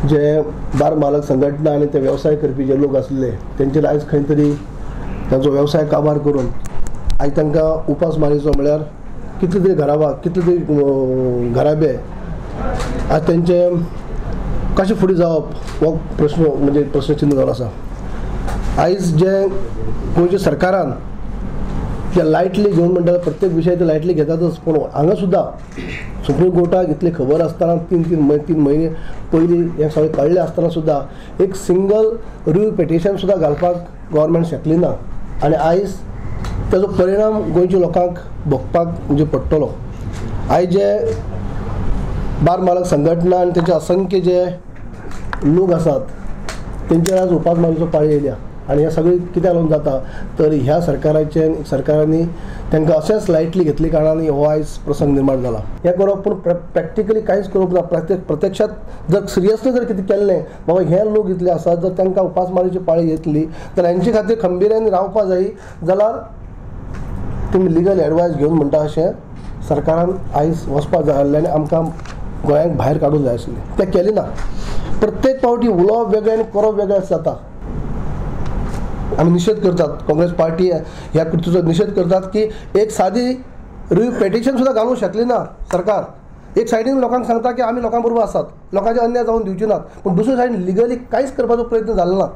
जे bar मालक संघटना आनी ते वेवसाय करपी जे लोक आसले तेंचेर आयज खंय तरी तांचो वेवसाय काबार करून आयज तांकां उपास मारीचो म्हळ्यार कितले तरी घराबा कितले तरी घराबे आज तेंचे कशें फुडें जावप हो प्रश्न म्हणजे प्रश्नचिन्ह जावन आसा. आयज जे गोंयच्या सरकारान जे लायटली घेवन म्हणटा प्रत्येक विशय ते लायटली घेतातच, पूण हांगा सुद्दां सुप्रीम कोर्टाक इतली खबर आसतना तीन म्हयने पयलीं हें सगळें कळ्ळें आसतना सुद्दां एक सिंगल रिव्यू पिटिशन सुद्दां घालपाक गव्हर्मेंट शकली ना आनी आयज ताजो परिणाम गोंयच्या लोकांक भोगपाक म्हणजे पडटलो. आयज जे बार मालक संघटना आनी तेचे असंख्य जे लोक आसात तेंचेर आज उपासमारीचो पाळी येयल्या आनी हें सगळें कित्याक लागून जाता तर ह्या सरकाराचे सरकारांनी तांकां अशेंच लायटली घेतले कारणान हो आयज प्रसंग निर्माण जाला. हें करप पूण प्रॅक्टिकली कांयच करप ना. प्रत्यक्षात जर सिरियसली जर कितें केल्लें बाबा हे लोक इतले आसात जर तांकां उपासमारीची पाळी येतली तर हेंचे खातीर खंबीरान रावपा जाय जाल्यार तुमी लिगल एडवायस घेवन म्हणटा अशें सरकारान आयज वचपा जाय आसलें आनी आमकां गोंयांक भायर काडूंक जाय आसलें, तें केलें ना. प्रत्येक फावटी उलोवप वेगळें आनी करप वेगळें जाता. आमी निशेध करतात, काँग्रेस पार्टी ह्या कृतीचो निशेध करतात की एक सादी रिव्यू पिटिशन सुद्दां घालूंक शकली ना सरकार. एक सायडीन लोकांक सांगता की आमी लोकां बरोबर आसात, लोकांचे अन्याय जावन दिवचे नात, पूण दुसरे सायडीन लिगली कांयच करपाचो प्रयत्न जालो ना.